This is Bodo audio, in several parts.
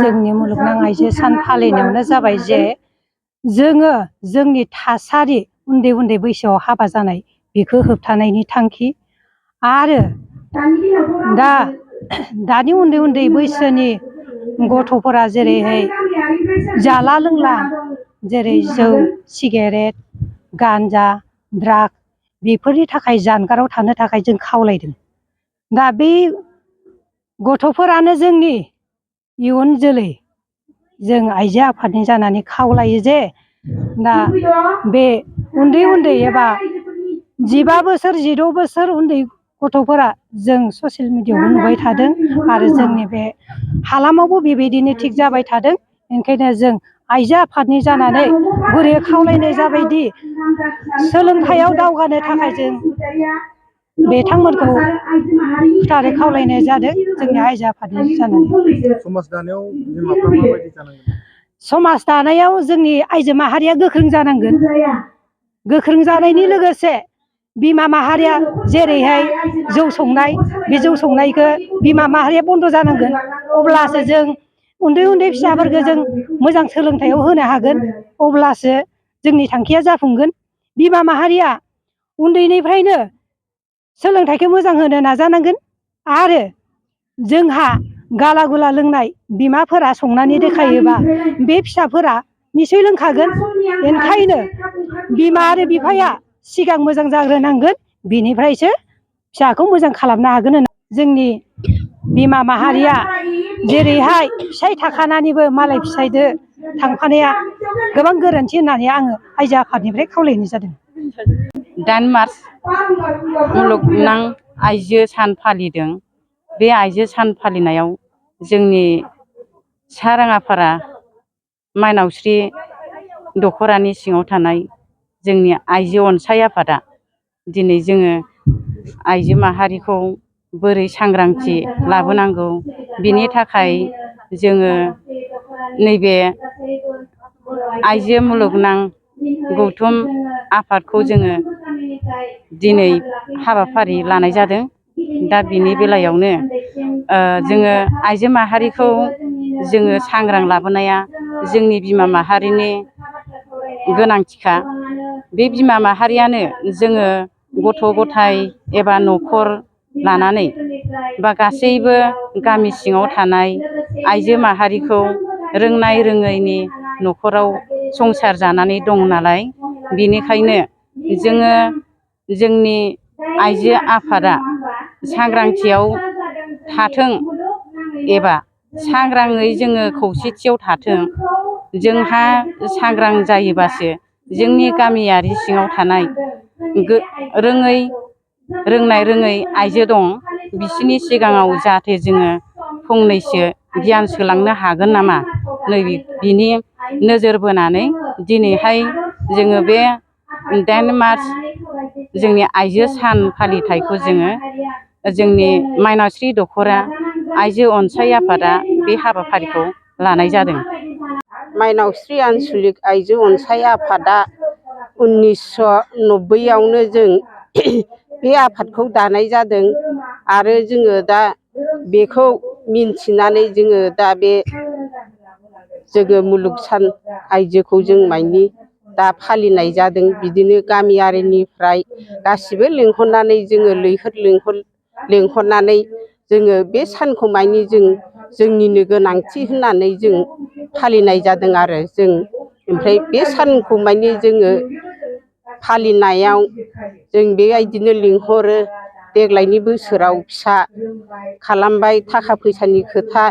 जोंनि मुलुगनां आइजो सान फालिनायावनो जाबाय जे जोङो जोंनि थासारि उन्दै उन्दै बैसोआव हाबा जानाय बेखौ होबथानायनि थांखि आरो दानि उन्दै उन्दै बैसोनि गथ'फोरा जेरैहाय जाला लोंला जेरै जौ सिगारेट गान्जा ड्राग बेफोरनि थाखाय जानगाराव थानो थाखाय जों खावलायदों। दा बे गथ'फोरानो जोंनि इयुन जोलै जों आइजो आफादनि जानानै खावलायो जे दा बे उन्दै उन्दै एबा 15 बोसोर 16 बोसोर उन्दै गथ'फोरा जों ससियेल मिडियायावबो नुबाय थादों आरो जोंनि बे हालामावबो बेबायदिनो थिग जाबाय थादों। ओंखायनो जों आइजो आफादनि जानानै गुरै खावलायनाय जाबायदि सोलोंथाइयाव दावगानो थाखाय जों बिथांमोनखौ गोथारै खावलायनाय जादों जोंनि आइजो आफादनि जानानै। समाज दानायाव बिमाफ्रा माबायदि जानांगोन? समाज दानायाव जोंनि आइजो माहारिया गोख्रों जानांगोन। गोख्रों जानायनि लोगोसे बिमा माहारिया जेरैहाय जौ संनाय बे जौ संनायखौ बिमा माहारिया बन्द' जानांगोन। अब्लासो जों उन्दै उन्दै फिसाफोरखौ जों मोजां सोलोंथाइयाव होनो हागोन। अब्लासो जोंनि थांखिया जाफुंगोन। बिमा माहारिया उन्दैनिफ्रायनो सोलोंथाइखौ मोजां होनो नाजानांगोन आरो जोंहा गाला गुला लोंनाय बिमाफोरा संनानै देखायोबा बे फिसाफोरा निसय लोंखागोन। ओंखायनो बिमा आरो बिफाया सिगां मोजां जाग्रोनांगोन, बिनिफ्रायसो फिसाखौ मोजां खालामनो हागोन होनना जोंनि बिमा माहारिया जेरैहाय फिसाइ थाखानानैबो मालाय फिसाइदो थांफानाया गोबां गोरोन्थि होननानै आङो आइजो आफादनिफ्राय खावलायनाय जादों। 8 मार्च मुलुगनां आइजो सान फालिदों। बे आइजो सान फालिनायाव जोंनि साराङाफारा माइनावस्रि दख'रानि सिङाव थानाय जोंनि आइजो अनसाय आफादा दिनै जोङो आइजो माहारिखौ बोरै सांग्रांथि लाबोनांगौ बिनि थाखाय जोङो नैबे आइजो मुलुगनां गौथुम आफादखौ जोङो दिनै हाबाफारि लानाय जादों। दा बिनि बेलायावनो जोङो आइजो माहारिखौ जोङो सांग्रां लाबोनाया जोंनि बिमा माहारिनि गोनांथिखा। बे बिमा माहारियानो जोङो गथ' गथाय एबा न'खर लानानै बा गासैबो गामि सिङाव थानाय आइजो माहारिखौ रोंनाय रोङैनि न'खराव संसार जानानै दं नालाय, बेनिखायनो जोङो जोंनि आइजो आफादा सांग्रांथियाव थाथों एबा सांग्राङै जोङो खौसेथियाव थाथों। जोंहा सांग्रां जायोबासो जोंनि गामियारि सिङाव थानाय रोंनाय रोङै आइजो दं बिसोरनि सिगाङाव जाहाथे जोङो फंनैसो गियान सोलांनो हागोन नामा, नै बिनि नोजोर बोनानै दिनैहाय जोङो बे 8 मार्च जोंनि आइजो सान फालिथायखौ जोङो जोंनि माइनावस्रि दख'रा आइजो अनसाय आफादा बे हाबाफारिखौ लानाय जादों। माइनावस्रि आन्सलिक आइजो अनसाय आफादा 1990आवनो जों बे आफादखौ दानाय जादों आरो जोङो दा बेखौ मिन्थिनानै जोङो दा बे जोङो मुलुग सान आइजोखौ जों मानि दा फालिनाय जादों। बिदिनो गामियारिनिफ्राय गासिबो लिंहरनानै जोङो लिंहरनानै जोङो बे सानखौ मानि जोंनिनो गोनांथि होननानै जों फालिनाय जादों आरो जों ओमफ्राय बे सानखौ मानि जोङो फालिनायाव जों बेबायदिनो लिंहरो। देग्लायनि बोसोराव फिसा खालामबाय, थाखा फैसानि खोथा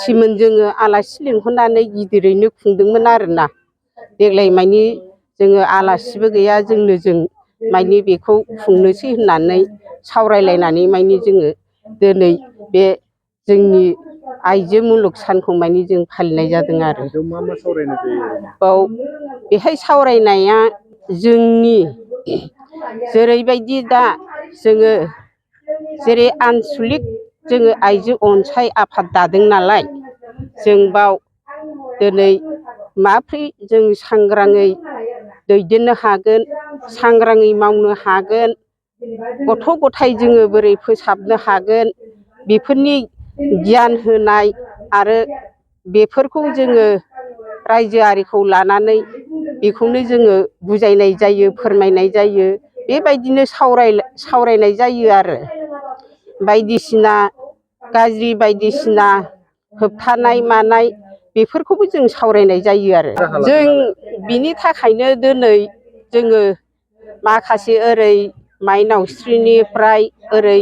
सिमोन जोङो आलासि लिंहरनानै गिदिरैनो खुंदोंमोन आरोना। देग्लाय मानि जोङो आलासिबो गैया, जों मानि बेखौ खुंनोसै होननानै सावरायलायनानै मानि जोङो दिनै बे जोंनि आइजो मुलुग सानखौ मानि जों फालिनाय जादों आरो। मा मा सावरायनाय जायो? बेहाय सावरायनाया जोंनि जेरैबायदि दा जोङो जेरै आनसलिक जोङो आइजो अनसाय आफाद दादों नालाय, जों बाव दिनै माब्रै जों सांग्राङै दैदेननो हागोन, सांग्राङै मावनो हागोन, गथ' गथाय जोङो बोरै फोसाबनो हागोन, बेफोरनि गियान होनाय आरो बेफोरखौ जोङो रायजोआरिखौ लानानै बेखौनो जोङो बुजायनाय जायो, फोरमायनाय जायो। बेबायदिनो सावरायनाय जायो आरो बायदिसिना गाज्रि बायदिसिना होबथानाय मानाय बेफोरखौबो जों सावरायनाय जायो आरो जों बिनि थाखायनो दिनै जोङो माखासे ओरै माइनावस्रिनिफ्राय ओरै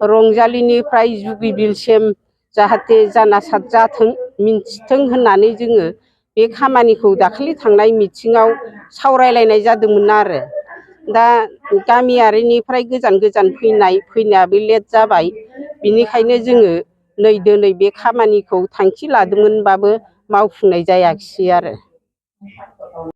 रंजालिनिफ्राय जुगिबिलसिम जाहाथे जानासार जाथों मिन्थिथों होननानै जोङो बे खामानिखौ दाखालि थांनाय मिथिङाव सावरायलायनाय जादोंमोन आरो दा गामियारिनिफ्राय गोजान गोजान फैनायाबो लेट जाबाय। बिनिखायनो जोङो नै दिनै बे खामानिखौ थांखि लादोंमोनबाबो मावफुंनाय जायाखिसै आरो